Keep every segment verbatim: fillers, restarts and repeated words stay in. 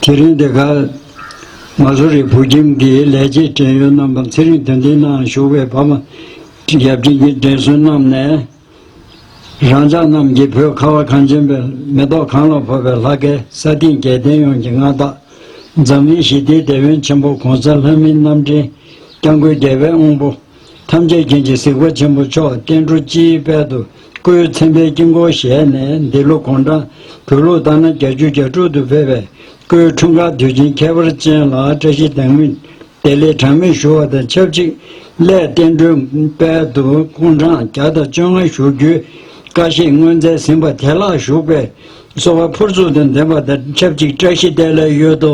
དེ་རིང་འདི་ག་མ་སུ་རི་བོད་ཁྱིམ་གྱི་ལས་བྱེད་བགྲེས་ཡོལ་རྣམ་པ། ཚེ་རིང་དོན་ལྡན་ནང་བཞུགས་པའི་ཕ་མ་ཡབ་ཆེན་གྱི་དྲིན་གཟོ་རྣམས་ནས། རང་ཅག་རྣམས་ཀྱི་བོད་ཁ་བ་གངས་ཅན་པའི་མེ་ཏོག་གང་ལ་ཕོག་པའི་ལྷ་སྐལ། ས་སྟེང་རྒྱལ་བསྟན་ཡོངས་ཀྱི་མངའ་བདག་འཛམ་གླིང་ཞི་བདེའི་དེད་དཔོན་ཆེན་པོ་༸གོང་ས་ལྷ་མིའི་རྣམ་འདྲེན་སྐྱབས་མགོན་རྒྱལ་བའི་དབང་པོ་ཐམས་ཅད་མཁྱེན་ཅིང་གཟིགས་པ་ཆེན་པོ་མཆོག་བསྟན་འགྲོ་སྤྱིའི་དཔལ་དུ་སྐུའི་མཚན་དཔེའི་དཀྱིལ་འཁོར་བཞེས་ནས། འདི་ལོ་དགུང་གྲངས་བོད་ལུགས་ལྟར་ན་བརྒྱད་ཅུ་གྱ་དྲུག་ཏུ་ཕེབས་པའི་སྐུའི་འཁྲུངས་སྐར་དུས་ཆེན་ཁྱད་པར་ཅན་ལ་བཀྲ་ཤིས་བདེ་ལེགས་བདེ་ལེགས་གྲངས་མེད་ཞུ་བ་དང་ཆབས་ཅིག་སླད་བསྟན་འགྲོའི་དཔལ་དུ་དགུང་གྲངས་བརྒྱ་དང་བཅོ་ལྔ་བཞུགས་རྒྱུའི་བཀའ་བཞེས་སྔོན་ཚད་ཟིན་པ་དེ་ལ་བཞུགས་པའི་གསོལ་བ་ཕུར་ཚུགས་དང་ལྡན་པ་དང་ཆབས་ཅིག་བཀྲ་ཤིས་བདེ་ལེགས་ཡོད་དོ།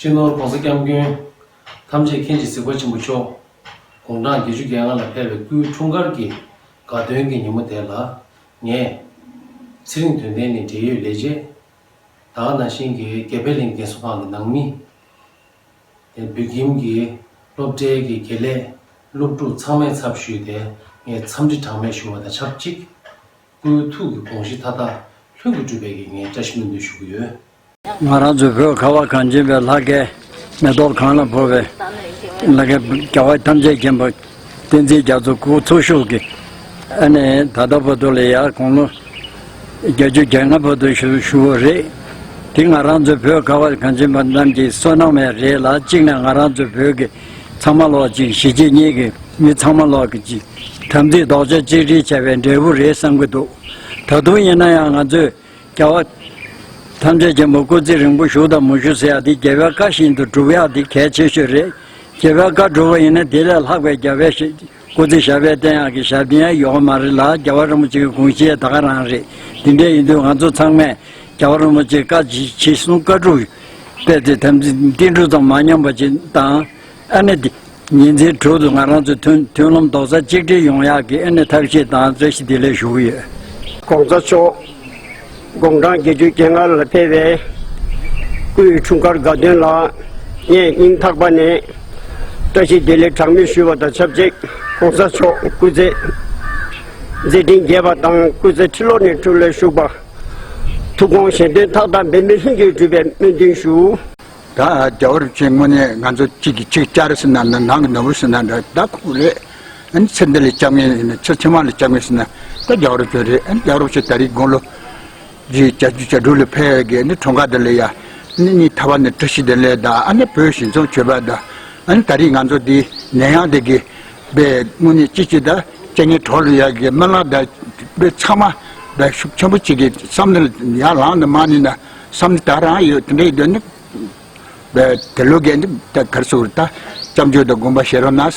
སྤྱི་ནོར་༸གོང་ས་༸སྐྱབས་མགོན་ཐམས་ཅད་མཁྱེན་ཅིང་གཟིགས་པ་ཆེན་པོ་མཆོག་དགུང་གྲངས་བརྒྱད་ཅུ་གྱ་ལྔ་ལ་ཕེབས་པའི་སྐུའི་འཁྲུངས་སྐར་གྱི་དགའ་སྟོན་གྱི་ཉིན་མོ་དེ་ལ། ངས་ཚེ་རིང་དོན་ལྡན་ནི་འབྲེལ་ཡོད་ལས་བྱེད། ད་ག་ནང་བཞིན་གྱི་དགེ་འཕེལ་གླིང་རྒན་གསོ་ཁང་གི་ནང་མི། དེ་བོད་ཁྱིམ་གྱི་སློབ་གྲྭའི་གི་དགེ་ལས་སློབ་ཕྲུག་ཚང་མའི་ཚབ་ཞུས་ཏེ་ངས་འཚམས་འདྲི་གྲངས་མེད་ཞུ་བ་དང་ཆབས་ཅིག་སྐུའི་ཐུགས་ཀྱི་དགོངས་གཞི་མཐའ་དག་ལྷུན་གྱིས་གྲུབ་པའི་གི་ངས་བཀྲ་ཤིས་སྨོན་འདུན་ཞུ་གི་ཡོད། ང་རང་ཚོའི་བོད་ཁ་བ་གངས་ཅན་པའི་ལྷ་སྐལ། མེ་ཏོག་གང་ལ་ཕོག་པའི་ལྷ་སྐལ། རྒྱལ་བ་ཐམས་ཅད་མཁྱེན་པ་བསྟན་འཛིན་རྒྱ་མཚོ་སྐུ་འཚོ་བཞུགས་ཀྱི། ཨ་ནི་ད་ལྟ་བར་དུ་ལ་ཡ་དགུང་ལོ་བརྒྱད་ཅུ་གྱ་ལྔ་བར་དུ་བཞུགས་བཞུགས་པ་རེད། དེ་ང་རང་ཚོའི་བོད་ཁ་བ་གངས་ཅན་པ་རྣམས་ཀྱི་བསོད་ནམས་ཡང་རེད་ལ། གཅིག་ནས་ང་རང་ཚོའི་བོད་ཀྱི་ཚང་མ་ལོག་ཅིག་གཞིས་བྱེས་གཉིས་ཀྱི་མི་ཚང་མ་ལོག་གི་ཅིག་དམ་ཚིག་རྡོག་རྩ་གཅིག་སྒྲིལ་བྱས་པའི་འབྲས་བུ་རེད་བསམ་གྱི་འདུག་ད་དུང་ཡིན་ན་ཡང་ང་ཚོས་རྒྱལ་བ་ཐམས་ཅད་མཁྱེན་པ་སྐུ་ཚེ་རིང་པོ་བཞུགས་དང་མ་བཞུགས་ཟེར་ཡག་དེ་རྒྱལ་བའི་བཀའ་བཞིན་དུ་སྒྲུབ་ཡག་དེ་གལ་ཆེ་ཤོས་རེད། རྒྱལ་བའི་བཀའ་སྒྲུབ་པ་ཡིན་ན་དེ་ལས་ལྷག་པའི་རྒྱལ་བའི་ཞེ་སྐུ་ཚེ་ཞབས་པད་བརྟན་ཡག་གི་ཞབས་བརྟན་ཡང་ཡོད་མ་རེད་ལ། རྒྱལ་བ་རིན་པོ་ཆེ་གི་དགོངས་གཞི་ད་ག་རང་རེད། དེ་འདྲ་ཡིན་དུས་ང་ཚོ་ཚང་མས་རྒྱལ་བ་རིན་པོ་ཆེའི་བཀའ་ཇི་ཇི་གསུང་བཀའ་སྒྲུབ་དཔེ་དེ་དམ་ཚིག་ཏིལ་འབྲུ་ཙམ་མ་ཉམས་པ་ཅིག་དང་། ཨ་ནི་འདི་ཉིན་མཚན་དྲུག་ཏུ་ང་རང་ཚོའི་མཐུན་མཐུན་ལམ་རྡོག་རྩ་གཅིག་སྒྲིལ་ཡོང་ཡག་གི་ཨ་ནི་ཐབས་ཤེས་དང་བཀྲ་ཤིས་བདེ་ལེགས་ཞུ་གི་ཡོད། ༸གོང་ས་མཆོག་དགུང་གྲངས་བརྒྱད་ཅུ་གྱ་ལྔ་ལ་ཕེབས་པའི་སྐུའི་འཁྲུངས་སྐར་དགའ་སྟོན་ལ་ངས་སྙིང་ཐག་པ་ནས་བཀྲ་ཤིས་བདེ་ལེགས་གྲངས་མེད་ཞུ་བ་དང་ཆབས་ཅིག ༸གོང་ས་མཆོག་སྐུ་ཚེ་མཛད་འཕྲིན་རྒྱས་པ་དང་སྐུ་ཚེ་ཁྲི་ལོ་ནས་ཁྲི་ལོར་བཞུགས་པ། ཐུགས་དགོངས་གཞན་དོན་མཐའ་དག་འབད་མེད་ལྷུན་གྱིས་གྲུབ་པའི་སྨོན་འདུན་ཞུ། ད་རྒྱལ་བ་རིན་པོ་ཆེ་དངོས་གནས་ང་ཚོ་གཅིག་གིས་གཅིག་བཅར་ཟེར་ན་ན་ནང་གི་ནོར་བུ་ཟེར་ན་འདྲ། ད་ཁོང་རེད། ཨ་ནི་ཚེ་འདི་ལ་སྐྱབས་མཁན་ཡིན་ན་ཚེ་ཕྱི་མ་ལ་སྐྱབས་མཁན་ཟེར་ན་ད་རྒྱལ་བ་རིན་པོ་ཆེ་རེད། ཨ་ནི་རྒྱལ་བ་རིན་པོ་ཆེ་ད་རེས་དགུང་ལོ་བརྒྱད་ཅུ་གྱ་དྲུག་ལ་ཕེབས་ཡག་གི་ཨ་ནི་འཁྲུངས་སྐར་འདི་ལ་ཡ་ཨ་ནི་སྙིང་ཐག་པ་ནས་བཀྲ་ཤིས་བདེ་ལེགས་དང་། ཨ་ནི་བོད་ཞིང་ཚོང་བྱེད་པ་དང་། ཨ་ནི་ད་རེས་ང་ཚོ་འདི་ནད་ཡམས་འདི་གི་དཔེ་དངོས་གནས་ཅི་ཅི་ད་རྐྱེན་ངན་གྲོགས་ལ་ཡག་གི་སྨོན་ལམ་དང་དཔེ་ཚང་མ་དཔེ་ཤུགས་ཆེན་པོ་ཅིག་གི་བསམ་བློ་ཡར་ལངས་ནས་མ་ནི་ན་བསམ་བློ་ད་རང་ཡོད། དེ་འདྲ་ཡིན་དུས་ནི། དེ་ལོ་རྒན་འདི་ད་གར་སོང་རེད། ད་སྐྱབས་འཇུག་དང་དགོངས་པ་བཞེས་རོགས་གནང་།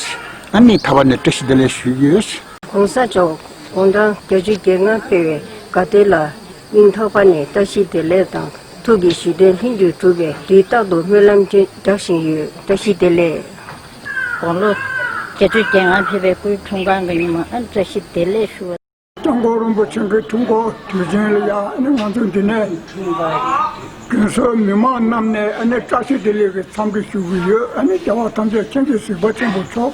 ཨ་ནི་ཐ་བ་ནས་བཀྲ་ཤིས་བདེ་ལེགས་ཞུ་གི་ཡོད། ༸གོང་ས་མཆོག་དགུང་གྲངས་བརྒྱད་ཅུ་གྱ་ལྔ་ཕེབས་པའི་དགའ་སྟོན་ལ་སྙིང་ཐག་པ་ནས་བཀྲ་ཤིས་བདེ་ལེགས་དང་། ཐུགས་ཀྱི་བཞེད་དོན་ལྷུན་གྱིས་གྲུབ་པའི་དུས་རྟག་ཏུ་སྨོན་ལམ་རྒྱག་བཞིན་ཡོད། བཀྲ་ཤིས་བདེ་ལེགས། དགུང་ལོ་བརྒྱད་ཅུ་གྱ་ལྔ་ཕེབས་པའི་སྐུའི་འཁྲུངས་སྐར་གྱི་ཉིན་མོ་ཨ་ནི་བཀྲ་ཤིས་བདེ་ལེགས་ཞུ་བ། སྐྱབས་མགོན་རིན་པོ་ཆེ་གི་འཁྲུངས་སྐར་དུས་ཆེན་ལ་ཡ་ཨ་ནི་ང་ཚོ་འདི་ནས་རྒན་གསོ་མི་མང་རྣམས་ནས་ཨ་ནི་བཀྲ་ཤིས་བདེ་ལེགས་ཀྱི་འཚམས་འདྲི་ཞུ་གི་ཡོད། ཨ་ནི་རྒྱལ་བ་ཐམས་ཅད་མཁྱེན་ཅིང་གཟིགས་པ་ཆེན་པོ་མཆོག་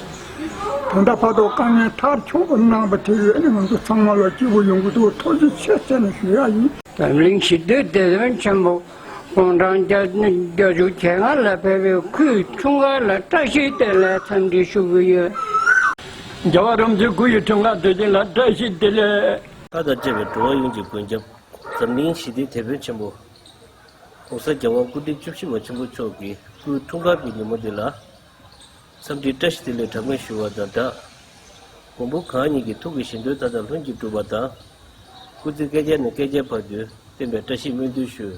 ད་ལྟ་བར་དུ་དཀའ་ངལ་མཐར་ཐུག་པ་གནང་བ་དེ་ཡིས་ཨ་ནི་ང་ཚོ་ཚང་མ་ལ་སྐྱིད་པོ་ཡོང་གི་འདུག་ཐུགས་རྗེ་ཆེ་ཟེར་ནས་ཞུ་ཡ་ཡིན། འཛམ་གླིང་ཞི་བདེའི་དེད་དཔོན་ཆེན་པོ་དགུང་གྲངས་བརྒྱ་བརྒྱད་ཅུ་གྱ་ལྔ་ལ་ཕེབས་པའི་སྐུའི་འཁྲུངས་སྐར་ལ་བཀྲ་ཤིས་བདེ་ལེགས་འཚམས་འདྲི་ཞུ་གི་ཡོད། རྒྱལ་བ་རིན་པོ་ཆེ་སྐུ་ཡི་འཁྲུངས་སྐར་དུས་ཆེན་ལ་བཀྲ་ཤིས་བདེ་ལེགས། ལྷ་དང་བཅས་པའི་འགྲོ་བ་ཡོངས་ཀྱི་མགོན་སྐྱབས་འཛམ་གླིང་ཞི་བདེའི་དེད་དཔོན་ཆེན་པོ་༸གོང་ས་༸རྒྱལ་བ་སྐུ་ཕྲེང་བཅུ་བཞི་པ་ཆེན་པོ་མཆོག་གི་སྐུའི་འཁྲུངས་སྐར་གྱི་ཉིན་མོ་འདི་ལ། འཚམས་འདྲི་བཀྲ་ཤིས་བདེ་ལེགས་གྲངས་མེད་ཞུ་བ་དང་སྦྲགས། མགོན་པོ་གང་ཉིད་ཀྱི་ཐུགས་ཀྱི་བཞེད་དོན་མཐའ་དག་ལྷུན་གྱིས་གྲུབ་པ་དང་། སྐུ་ཚེ་བསྐལ་བརྒྱ་ནས་བསྐལ་བརྒྱའི་བར་དུ་བརྟན་པའི་བཀྲ་ཤིས་སྨོན་འདུན་ཞུ།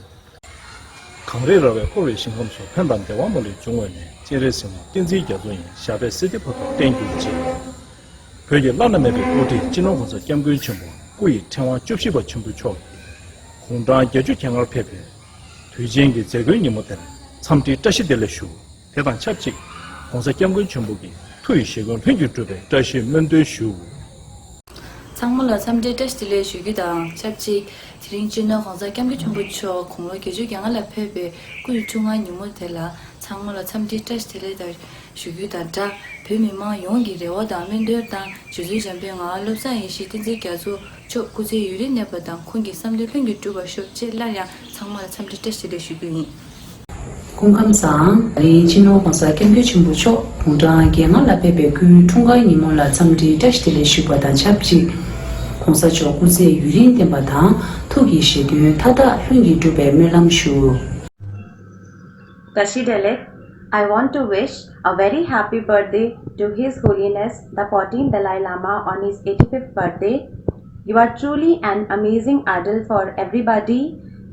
གངས་རི་ར་བས་བསྐོར་བའི་ཞིང་ཁམས་སུ། ཕན་དང་བདེ་བ་མ་ལུས་འབྱུང་བའི་གནས། སྤྱན་རས་གཟིགས་དབང་བསྟན་འཛིན་རྒྱ་མཚོ་ཡི། ཞབས་པད་སྲིད་མཐའི་བར་དུ་བརྟན་གྱུར་ཅིག་བོད་ཀྱི་བླ་ན་མེད་པའི་དབུ་ཁྲིད་སྤྱི་ནོར་༸གོང་ས་༸སྐྱབས་མགོན་ཆེན་པོ་སྐུ་ཡི་ཕྲེང་བ་བཅུ་བཞི་པ་ཆེན་པོ་མཆོག་གིས་དགུང་གྲངས་བརྒྱད་ཅུ་གྱ་ལྔར་ཕེབས་པའི་དུས་ཆེན་གྱི་མཛད་སྒོའི་ཉིན་མོ་དེར་འཚམས་འདྲི་བཀྲ་ཤིས་བདེ་ལེགས་ཞུ། དེ་དང་ཆབས་ཅིག་༸གོང་ས་༸སྐྱབས་མགོན་ཆེན་པོ་གི་ཐུགས་ཡི་བཞེད་དགོངས་ལྷུན་གྱིས་གྲུབ་པའི་བཀྲ་ཤིས་སྨོན་འདུན་ཞུ། ཚང་མ་ལ་འཚམས་འདྲི་བཀྲ་ཤིས་བདེ་ལེགས་ཞུ་རྒྱུ་དང་ཆབས་ཅིག་དེ་རིང་སྤྱི་ནོར་༸གོང་ས་༸སྐྱབས་མགོན་ཆེན་པོ་མཆོག་དགུང་ལོ་བརྒྱད་ཅུ་གྱ་ལྔ་ལ་ཕེབས་པའི་སྐུའི་འཁྲུངས་སྐར་ཉིན་མོ་དེ་ལ་ཚང་མ་ལ་འཚམས་འདྲི་བཀྲ་ཤིས་བདེ་ལེགས་དང་ཞུ་རྒྱུ་དང་སྦྲགས། བོད་མི་མང་ཡོངས་ཀྱི་རེ་བ་དང་སྨོན་འདུན་དང་རྗེ་བཙུན་འཇམ་དཔལ་ངག་དབང་བློ་བཟང་ཡེ་ཤེས་བསྟན་འཛིན་རྒྱ་མཚོ་མཆོག་སྐུ་ཚེ་ཡུན་རིང་གནས་པ་དང་ཁོང་གི་བསམ་དོན་ལྷུན་གྱིས་འགྲུབ་པར་ཤོག་ཅེས་སླར་ཡང་ཚང་མ་ལ་འཚམས་འདྲི་བཀྲ་ཤིས་བདེ་ལེགས་ཞུ་རྒྱུ་ཡིན། སྐུ་ཁམས་བཟང་། ད་རིང་སྤྱི་ནོར་༸གོང་ས་༸སྐྱབས་མགོན་ཆེན་པོ་མཆོག་དགུང་གྲངས་བརྒྱད་ལྔ་ལ་ཕེབས་པའི་སྐུའི་འཁྲུངས་སྐར་ཉིན་མོ་ལ་འཚམས་འདྲི་བཀྲ་ཤིས་བདེ་ལེགས་ཞུ་བ་དང་ཆབས་ཅིག ༸གོང་ས་མཆོག་སྐུ་ཚེ་ཡུན་རིང་བརྟན་པ་དང་ཐུགས་ཀྱི་བཞེད་དོན་མཐའ་དག་ལྷུན་གྱིས་འགྲུབ་པའི་སྨོན་ལམ་ཞུ། Tashi Delek, I want to wish a very happy birthday to His Holiness the fourteenth Dalai Lama on his eighty-fifth birthday. You are truly an amazing idol for everybody,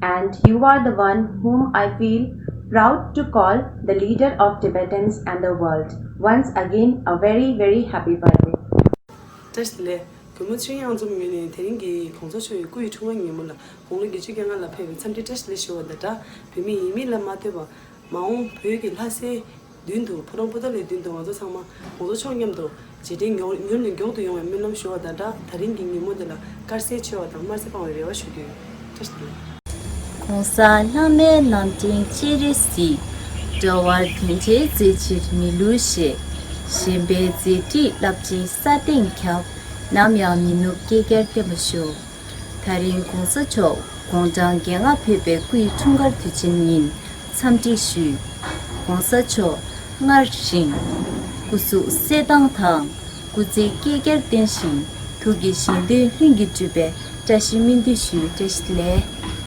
and you are the one whom I feel proud to call the leader of Tibetans and the world. Once again, a very, very happy birthday. བཀྲ་ཤིས་བདེ་ལེགས། གུས་མོ་ཆོས་དབྱངས་རྣམ་གསུམ་ངོས་ནས་དེ་རིང་གི་༸གོང་ས་མཆོག་གི་སྐུ་ཡི་འཁྲུངས་སྐར་ཉིན་མོ་ལ་དགུང་ལོ་བརྒྱད་ཅུ་གྱ་ལྔ་ལ་ཕེབས་པའི་འཚམས་འདྲི་བཀྲ་ཤིས་བདེ་ལེགས་ཞུ་བ་དང་སྦྲགས། བོད་མི་ཡིན་མིན་ལ་མ་ལྟོས་པར་མ་འོངས་བོད་ཀྱི་ལྷ་སའི་མདུན་དུ་ཕོ་བྲང་པོ་ཏཱ་ལའི་མདུན་དུ་ང་ཚོ་ཚང་མ་༸གོང་ས་མཆོག་མཉམ་དུ་རྗེས་དྲན་མྱུར་མྱུར་ནས་མགྱོགས་སུ་ཡོང་བའི་སྨོན་ལམ་ཞུ་བ་དང་སྦྲགས། ད་རིང་གི་ཉིན་མོ་འདི་ལ་དཀར་གསལ་ཆེ་བ་དང་དམར་གསལ་སྤང་བའི་རེ་བ་ཞུ་རྒྱུ་ཡིན། བཀྲ་ཤིས་བདེ་ལེགས། ༸གོང་ས་ལྷ་མོའི་རྣམ་འདྲེན་སྤྱན་རས་གཟིགས། འགྲོ་བར་དོན་འབྲས་མཛད་ཕྱིར་མི་ལུས་བཞེས། གཞན་ཕན་མཛད་ཁྲིད་རླབས་ཆེན་ས་སྟེང་ཁྱབ། ནམ་ཡང་མི་ནུབ་བསྐལ་བརྒྱར་བརྟན་པར་ཤོག་ད་རིང་༸གོང་ས་མཆོག་དགུང་གྲངས་བརྒྱད་ལྔ་ཕེབས་པའི་སྐུའི་འཁྲུངས་སྐར་དུས་ཆེན་ཉིན་འཚམས་འདྲི་ཞུས། ༸གོང་ས་མཆོག་སྔར་བཞིན་སྐུ་གཟུགས་གསལ་ཐང་དང་སྐུ་ཚེ་བསྐལ་བརྒྱར་བརྟན་ཞིང་ཐུགས་ཀྱི་བཞེད་དོན་ལྷུན་གྱིས་འགྲུབ་པའི་བཀྲ་ཤིས་སྨོན་འདུན་ཞུས། བཀྲ་ཤིས་བདེ་ལེགས།